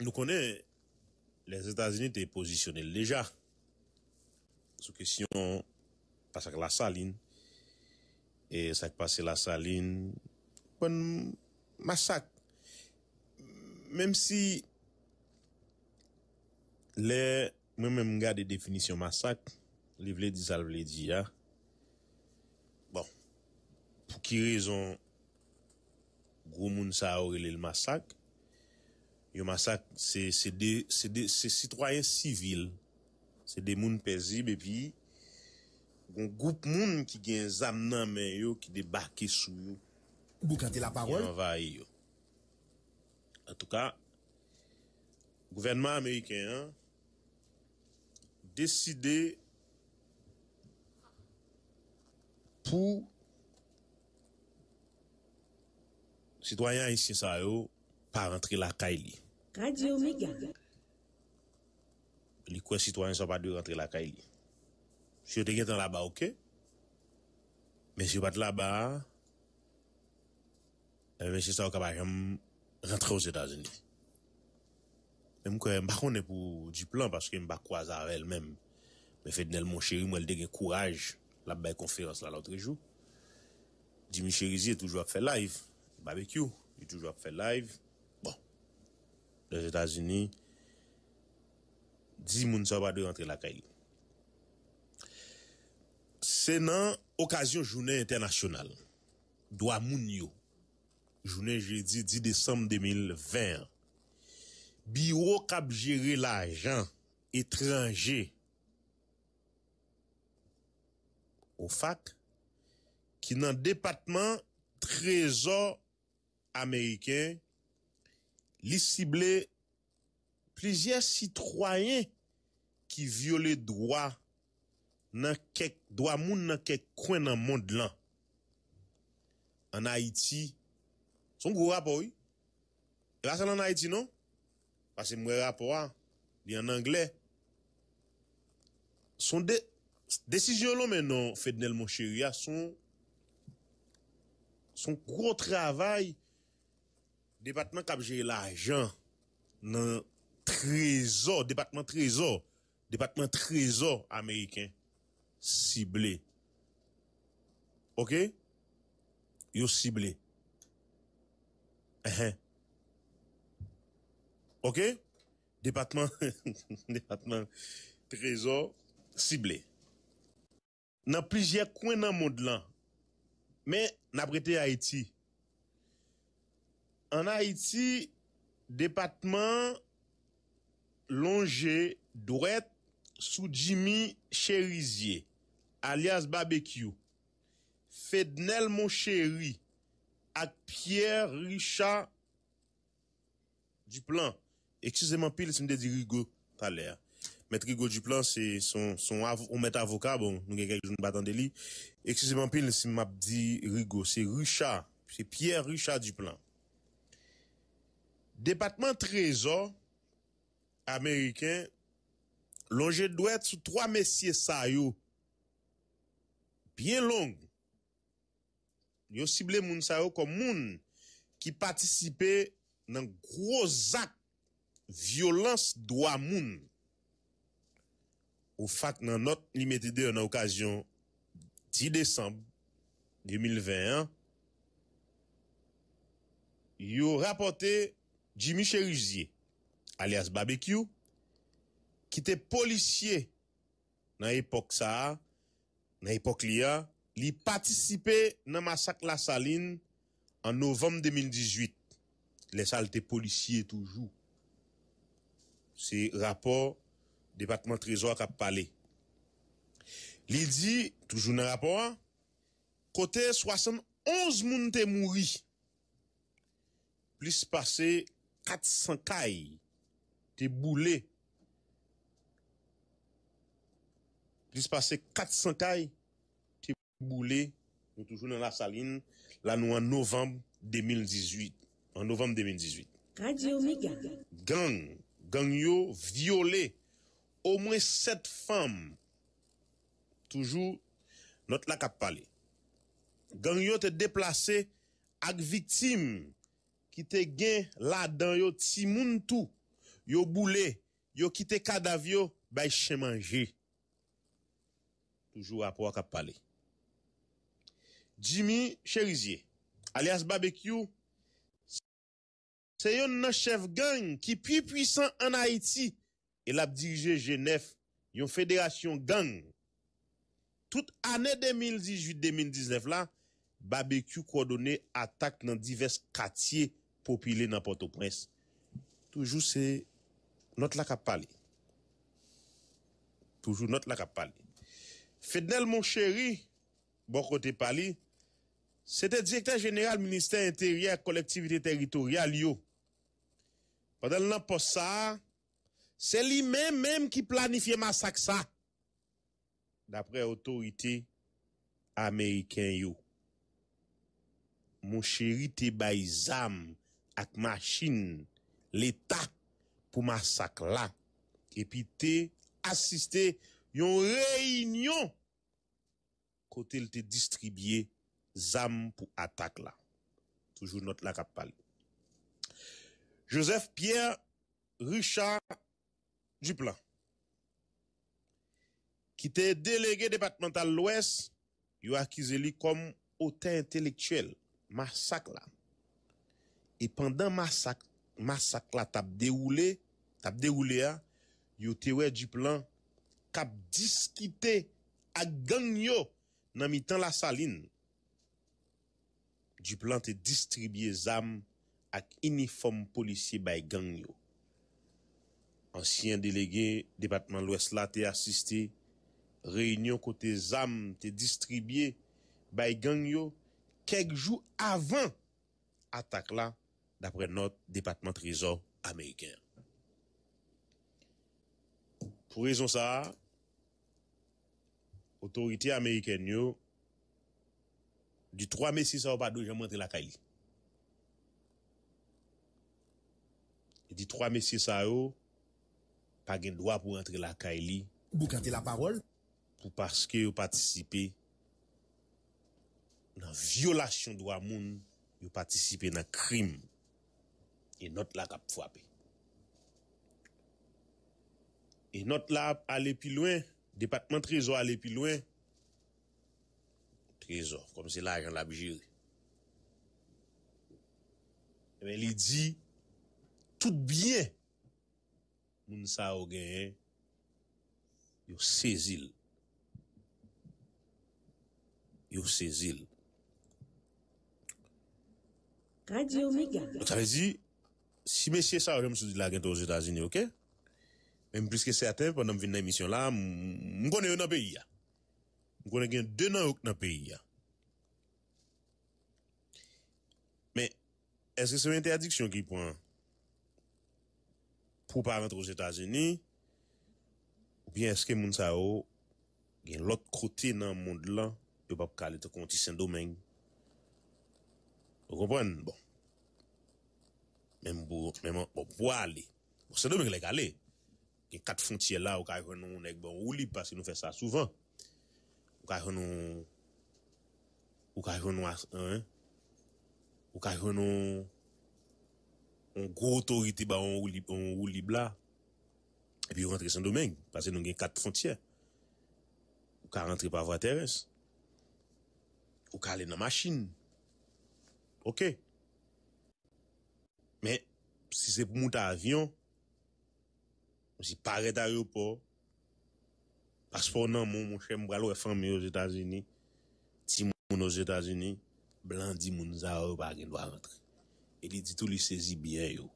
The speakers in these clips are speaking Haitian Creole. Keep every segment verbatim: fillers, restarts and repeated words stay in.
Nou konnen Lèzetazini te pozisyone l deja sou kesyon masak Lasalin. E sa k pase Lasalin, konn masak. Menm si lè mwen menm m gade definisyon masak, li vle di sa l vle di a. Bon, pou ki rezon gwo moun sa yo rele l masak? Yon masak, se, se de, se de, se sitwayen sivil, se de moun pezib, epi yon gwoup moun ki gen zam nan men yo ki debake sou yo, Boukante la ki parole. Anvayi yo. Antouka, gouvènman ameriken an deside pou sitwayen ayisyen sa yo pa rantre lakay li. Radio Mega. Li kwè sitwayen sa yo pa dwe rantre lakay li. Si yo te gentan laba, oke. Men si yo pa t laba, ebyen, mesye sa yo ka pa janm rantre Ozetazini. Men m kwè, m pa konnen pou Duplan, paske m pa kwaze avè l menm. Men Fednel Monchéry, m wè l te gen kouraj, l ap bay konferans la lòtrejou. Jimmy Chérizier toujou ap fè live. Barbecue, li toujou ap fè live. Bon. Lèzetazini di moun sa yo pa dwe rantre lakay li. Se nan okazyon jounen entènasyonal dwa moun yo, jounen jedi dis desanm de mil ven an, biwo k ap jere lajan etranje, OFAC, ki nan depatman trezò ameriken, li sible plizyè sitwayen ki vyole dwa nan kèk, dwa moun nan kèk kwen nan mond lan. Ann Ayiti, se yon gwo rapò, wi. E pa sèl ann Ayiti, non. Paske m wè rapò a, li ann anglè. Se yon de-, desizyon yo lonmen non Fednel Monchéry a, se yon, se yon gwo travay depatman k ap jere lajan nan trezò, depatman trezò, depatman trezò ameriken sible. Oke? Yo sible. Enhen. Oke? Depatman, depatman trezò sible. Nan plizyè kwen nan mond lan. Men, n ap rete Ayiti. Ann Ayiti, depatman an lonje dwèt sou Jimmy Chérizier, alyas Babekyou, Fednel Monchéry ak Pierre Richard Duplan. Eskize m anpil si m te di Rigaud talè a. Mèt Rigaud Duplan se, se yon, se yon avo-, yon mèt avoka, bon, nou gen kèk jou nou pa tande li. Eskize m anpil si m ap di Rigaud, se Richard, se Pierre Richard Duplan. Depatman Trezò ameriken lonje dwèt sou twa mesye sa yo byen long. Yo sible moun sa yo kòm moun ki patisipe nan gwo zak vyolans dwa moun. OFAC nan nòt li mete deyò nan okazyon dis desanm de mil ven an, yo rapòte Jimmy Chérizier, alyas Babekyou, ki te polisye nan epòk sa a, nan epòk li a, li patisipe nan masak Lasalin an novanm de mil dizuit. Lè sa a, l te polisye toujou. Se rapò Depatman Trezò a k ap pale. Li di, toujou nan rapò a, kote swasannonz moun te mouri, plis pase kat san kay te boule. Plis pase kat san kay te boule. Nou toujou nan Lasalin. La, nou an novanm de mil dizuit. An novanm de mil dizuit. Radio Mega. Gang. Gang yo vyole omwen sèt fanm. Toujou nòt la k ap pale. Gang yo te deplase ak viktim ki te gen ladan yo timoun tou, yo boule, yo kite kadav yo bay chen manje. Toujou rapò a k ap pale. Jimmy Chérizier, alyas Babekyou, se yonn nan chèf gang ki pi pwisan ann Ayiti e l ap dirije G nèf, yon federasyon gang. Tout ane de mil dizuit de mil diznèf la, Babekyou kwòdone atak nan divès katye popile nan Pòtoprens. Toujou se nòt la k ap pale. Toujou nòt la k ap pale. Fednel Monchéry, bò kote pa li, se te direktè jeneral ministè enteryè ak kolektivite teritoryal yo. Pandan l nan pòs sa a, se li menm menm ki planifye masak sa, daprè otorite ameriken yo. Monchéry te bay zam ak machin Leta pou masak la, epi te asiste yon reyinyon kote l te distribye zam pou atak la. Toujou nòt la k ap pale. Joseph Pierre Richard Duplan, ki te delege depatmantal Lwès, yo akize li kòm otè entelektyèl masak la. E pandan masak, masak la t ap dewoule, t ap dewoule a, yo te wè Duplan k ap diskite ak gang yo nan mitan Lasalin. Duplan te distribye zam ak inifòm polisye bay gang yo. Ansyen delege depatman Lwès la te asiste reyinyon kote zam te distribye bay gang yo kèk jou avan atak la, daprè nòt Depatman Trezò ameriken an. Pou rezon sa a, otorite amerikèn yo di twa mesye sa yo pa dwe janm rantre lakay li. Li di twa mesye sa yo pa gen dwa pou rantre lakay li. Boukante lapawòl. Pou paske yo patisipe nan vyolasyon dwa moun, yo patisipe nan krim. E nòt la k ap frape. E nòt la ap ale pi lwen, Depatman Trezò ale pi lwen. Trezò, kòm se lajan l ap jere. Ebyen, li di tout byen moun sa yo genyen, yo sezi l. Yo sezi l. Radyo Mega. Donk, sa vle di, si mesye sa yo, jan m sot di la, gentan Ozetazini, oke? Men m plis ke sèten, pandan m vin nan emisyon la, m, m konnen yo nan peyi a. M konnen gen de nan yo k nan peyi a. Men, èske se yon entèdiksyon ki pran pou w pa rantre Ozetazini? Oubyen èske moun sa yo gen lòt kote nan mond lan yo p ap ka ale tankou yon ti Sendomeng? Ou konprann? Bon. Menm pou, menm, bon, pou ale. Bon, Sendomeng lè k ale. Gen kat fwontyè la, ou ka jwenn yon nèg ba w woulib, paske nou fè sa souvan. Ou ka jwenn yon, ou ka jwenn yon, as- en, ou ka jwenn yon, yon gwo otorite ba w yon woulib, yon woulib la, epi ou rantre Sendomeng, paske nou gen kat fwontyè. Ou ka rantre pa vwa terès. Ou ka ale nan machin. Oke. Men, si se pou moute avyon, si parèt ayewopò, paspò nan men w, monchè, m pral wè fanmi Ozetazini, timoun Ozetazini, blan di moun sa yo pa gen dwa rantre. E li di tou li sezi byen yo.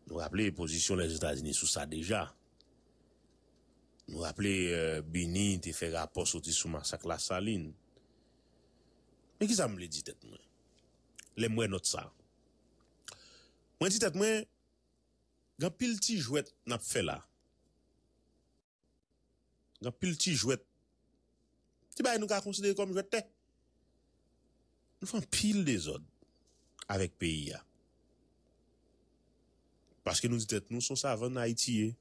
Nou raple pozisyon Lèzetazini sou sa deja. Nou raple, euh, Bini te fè rapò soti sou masak Lasalin. Men kisa m vle di tèt mwen? Lè m wè nòt sa. Mwen di tèt mwen, gen anpil ti jwèt n ap fè la. Gen anpil ti jwèt. Ti bagay nou ka konsidere kòm jwèt tè. Nou fè anpil dezòd avèk peyi a. Paske nou di tèt nou, se yon savann Ayiti ye.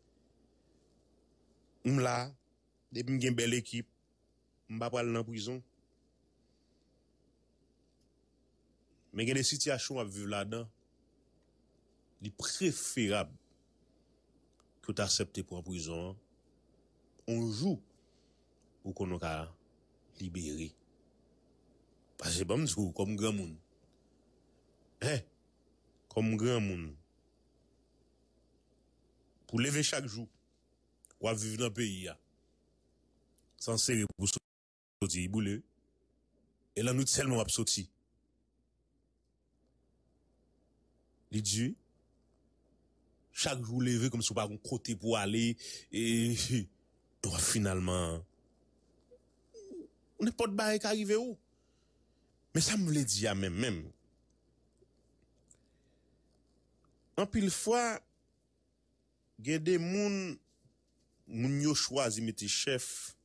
M la, depi m gen bèl ekip, m pa pral nan prizon. Men gen de sitiyasyon w ap viv ladan, Li preferab ke w ta aksepte pran prizon an yon jou ou konnen w ka libere. Paske ban m di w, kòm granmoun, en, kòm granmoun, pou leve chak jou, w ap viv nan peyi a, san sere pou soti, li boule. E lannwit sèlman w ap soti. Li di, chak jou w leve kòmsi w pa gon kote pou w ale, e, e w ap finalman, nenpòt bagay ka rive w. Men sa m vle di a menm, menm, anpil fwa, gen de moun, moun yo chwazi mete chèf.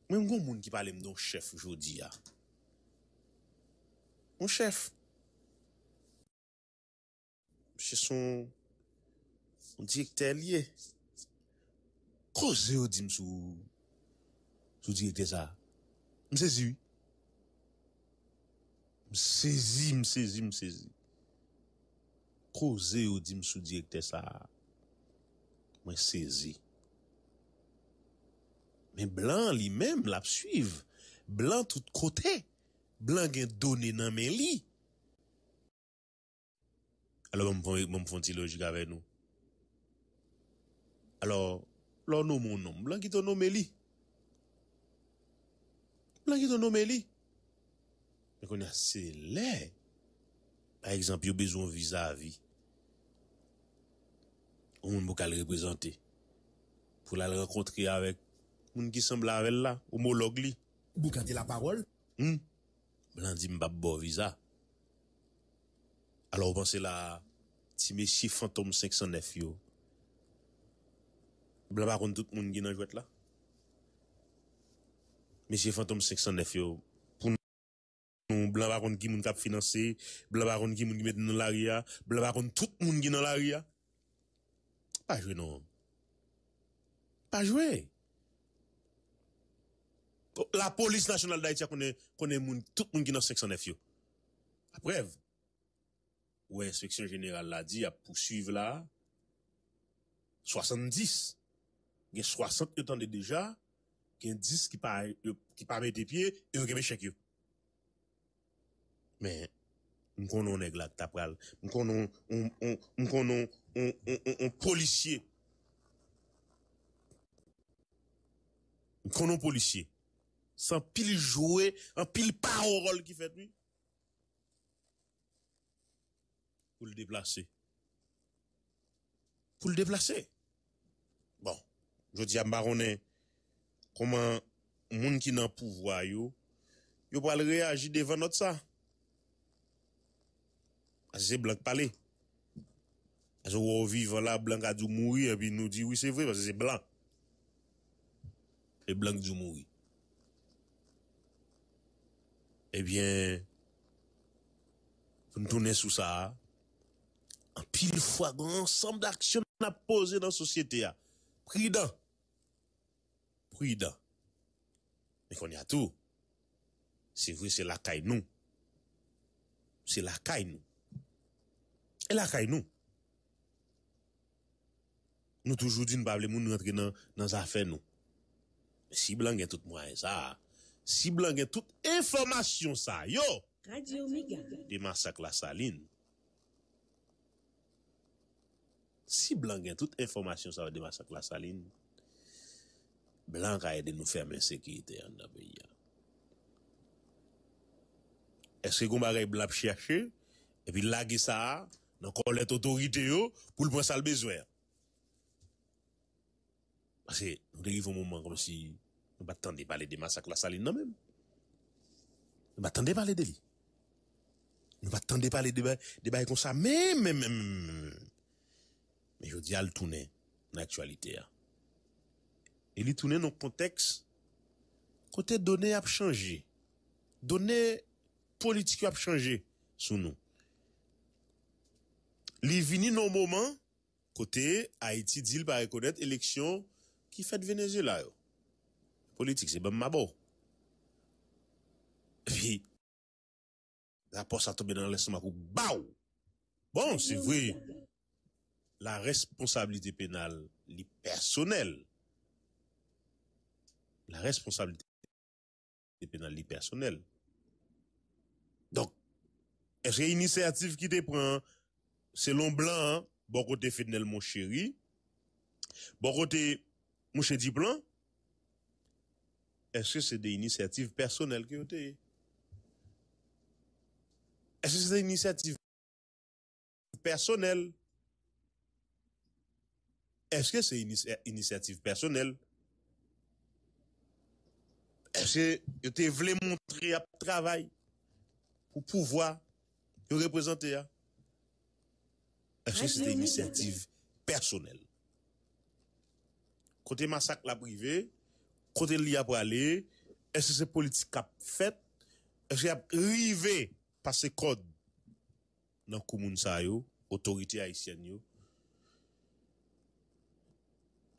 Mwen, m gon moun ki pale m de yon chèf jodi a. Yon chèf. Misye se yon, yon direktè li ye. Koze yo di m sou, sou direktè sa a. M sezi, wi. M sezi, m sezi, m sezi. Koze yo di m sou direktè sa a. Mwen sezi. Men blan li menm, l ap swiv. Blan tout kote. Blan gen done nan men li. Alò, ban m fè, ban m fè yon ti lojik avè nou. Alò, lè w nonmen yon nonm, blan kite w nonmen li. Blan kite w nonmen li. Men kounye a, se lè, pa egzanp, yo bezwen yon vizavi. Yon moun pou k al reprezante. Pou l al rankontre avèk moun ki sanble avè l la, omològ li. Boukante lapawòl. Hmm. Blan di, "M p ap ba w viza." Alò, w panse la, ti mesye Fantom senk san nèf yo, blan pa konn tout moun ki nan jwèt la? Mesye Fantom senk san nèf yo, pou nou, blan pa konn ki moun k ap finanse, blan pa konn ki moun ki mete nan lari a, blan pa konn tout moun ki nan lari a. Pa jwe non. Pa jwe. Lapolis Nasyonal d Ayiti a konnen, konnen moun, tout moun ki nan senk san nèf yo. Laprèv, ou wè enspeksyon jeneral la di y ap pouswiv la, swasanndis. Gen swasant yo tande deja, gen dis ki pa, yo, ki pa mete pye, e yo kenbe chèk yo. Men, m konnen yon nèg la ki ta pral, m konnen yon, yon, yon, m konnen yon, yon, yon, yon, yon polisye. M konnen yon polisye. Se anpil jwe, anpil pawòl ki fèt, wi. Pou l deplase. Pou l deplase. Bon, jodi a, m pa konnen kòman moun ki nan pouvwa yo, yo pral reyaji devan nòt sa. Paske se blan k pale. Paske w wè w vivan la, blan ka di w mouri, epi nou di wi, se vre, paske se blan. E blan k di w mouri. Ebyen, pou n tounen sou sa a, anpil fwa, gen yon ansanm d'aksyon n ap poze nan sosyete a. Pridan. Pridan. Men kounye a tou, se vre, se lakay nou. Se lakay nou. E lakay nou. Nou toujou di n pa vle moun rantre nan, nan zafè nou. Si blan gen tout mwayen sa a, si blan gen tout enfòmasyon sa yo, Radio Mega. De masak Lasalin, si blan gen tout enfòmasyon sa yo de masak Lasalin, blan ka ede nou fèmen ensekirite anndan peyi a. Èske gon bagay blan ap chèche, epi lage sa a nan kòlèt otorite yo pou l pran sa l bezwen an? Paske nou te rive yon moman kòmsi nou pa t tande pale de masak Lasalin nan menm. Nou pa t tande pale de li. Nou pa t tande pale de, ba- de bagay konsa menm, menm, menm, menm, menm. Men jodi a, l tounen nan aktyalite a. E li tounen nan kontèks kote done ap chanje. Done politik yo ap chanje sou nou. Li vini nan yon moman kote Ayiti di l pa rekonèt eleksyon ki fèt Venezuela yo. Politik, se ban m ma ba w. Epi, rapò sa tonbe nan lestomak ou, baw! Bon, se vre, la responsabilité pénale li pèsonèl. La responsabilité pénale li pèsonèl. Donk, èske inisyativ ki te pran selon blan an, bò kote Fednel Monchéry, bò kote Mouche Diplan, èske se de inisyativ pèsonèl ke yo te ye? Èske se de inisyativ pèsonèl? Èske se inis- inisyativ pèsonèl? Èske yo te vle montre y ap travay pou pouvwa yo reprezante a? Èske se te inisyativ pèsonèl? Kote masak la ap rive? Kote li ap prale? Èske se politik k ap fèt? Èske y ap rive pase kòd nan kou moun sa yo, otorite ayisyèn yo?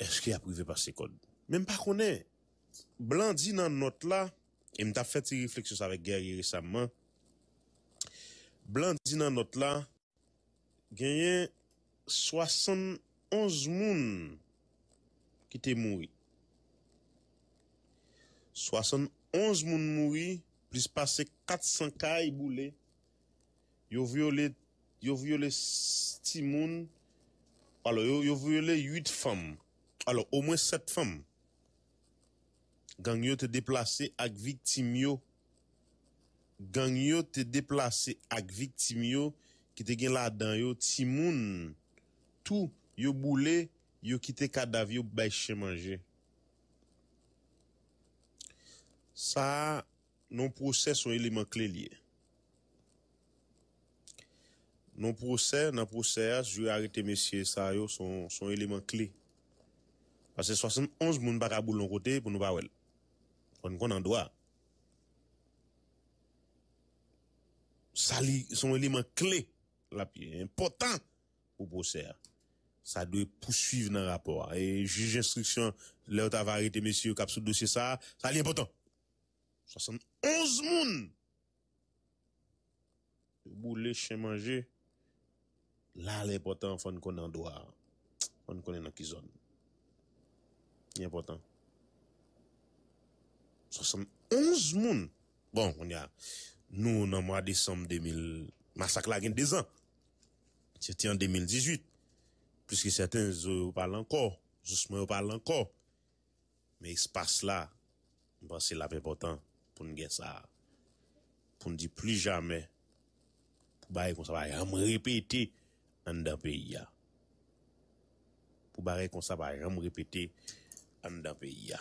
Èske y ap rive pase kòd? Men m pa konnen. Blan di nan nòt la, e m t ap fè ti refleksyon sa avèk Guerrier resaman. Blan di nan nòt la, genyen swasannonz moun ki te mouri. Swasannonz moun mouri, plis pase kat san kay boule. Yo vyole, yo vyole s- timoun. Alò, yo, yo vyole uit fanm. Alò, omwen sèt fanm. Gang yo te deplase ak viktim yo. Gang yo te deplase ak viktim yo ki te gen ladan yo timoun. Tou, yo boule, yo kite kadav yo bay chen manje. Sa a, nan pwosè, se yon eleman kle li ye. Nan pwosè, nan pwosè a, si yo arete mesye sa yo, se yon, se yon eleman kle. Paske swasannonz moun pa ka boule yon kote pou nou pa wè l. Fò n konn andwa. Sa li, se yon eleman kle l ap ye, enpòtan pou pwosè a. Sa dwe pouswiv nan rapò a. E jij enstriksyon, lè yo ta va arete mesye yo k ap sou dosye sa a, sa li enpòtan. Swasannonz moun yo boule, chen manje. La, l enpòtan, fò n konnen andwa. Fò n konnen nan ki zòn. Li enpòtan. Swasannonz moun. Bon, kounye a, nou nan mwa desanm de mil, masak la gen dezan. Se te an de mil dizuit. Plis ke sèten, zo yo pa la ankò, zosman yo pa la ankò. Men espas la, m panse l ap enpòtan pou n gen sa. Pou n di pli jamè, pou bagay konsa pa janm repete anndan peyi a. Pou bagay konsa pa janm repete anndan peyi a.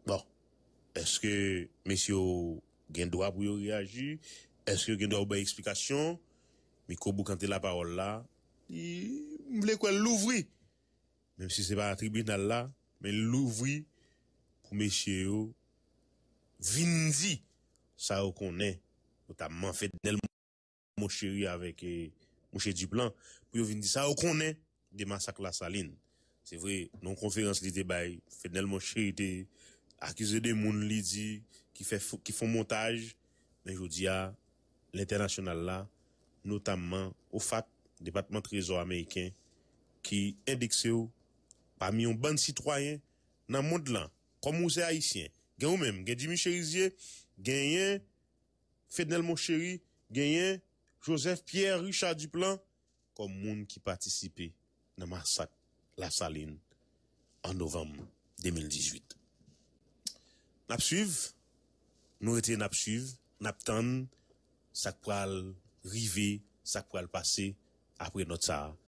Bon, èske mesye yo gen dwa pou yo reyaji? Èske yo gen dwa pou bay eksplikasyon? Mikwo boukante lapawòl la, li, m vle kwè l louvri. Menm si se pa tribinal la, men l louvri pou mesye yo vin di sa yo konnen, notamman Fednel Monchéry avèk, eh, Mouche Diplan, pou yo vin di sa yo konnen de masak Lasalin. Se vre, nan yon konferans li te bay, Fednel Monchéry te akize de moun li di ki fè fo-, ki fè montaj, men jodi a, lentènasyonal la, notamman OFAC, Depatman Trezò ameriken, ki endekse w pami yon bann sitwayen nan mond lan. Kòm ou se ayisyen, gen ou menm, gen Jimmy Chérizier, genyen Fednel Monchéry, genyen Joseph Pierre Richard Duplan kòm moun ki patisipe nan masak Lasalin an novanm de mil dizuit. N ap swiv, nou rete n ap swiv, n ap tann sa k pral rive, sa k pral pase apre nòt sa a.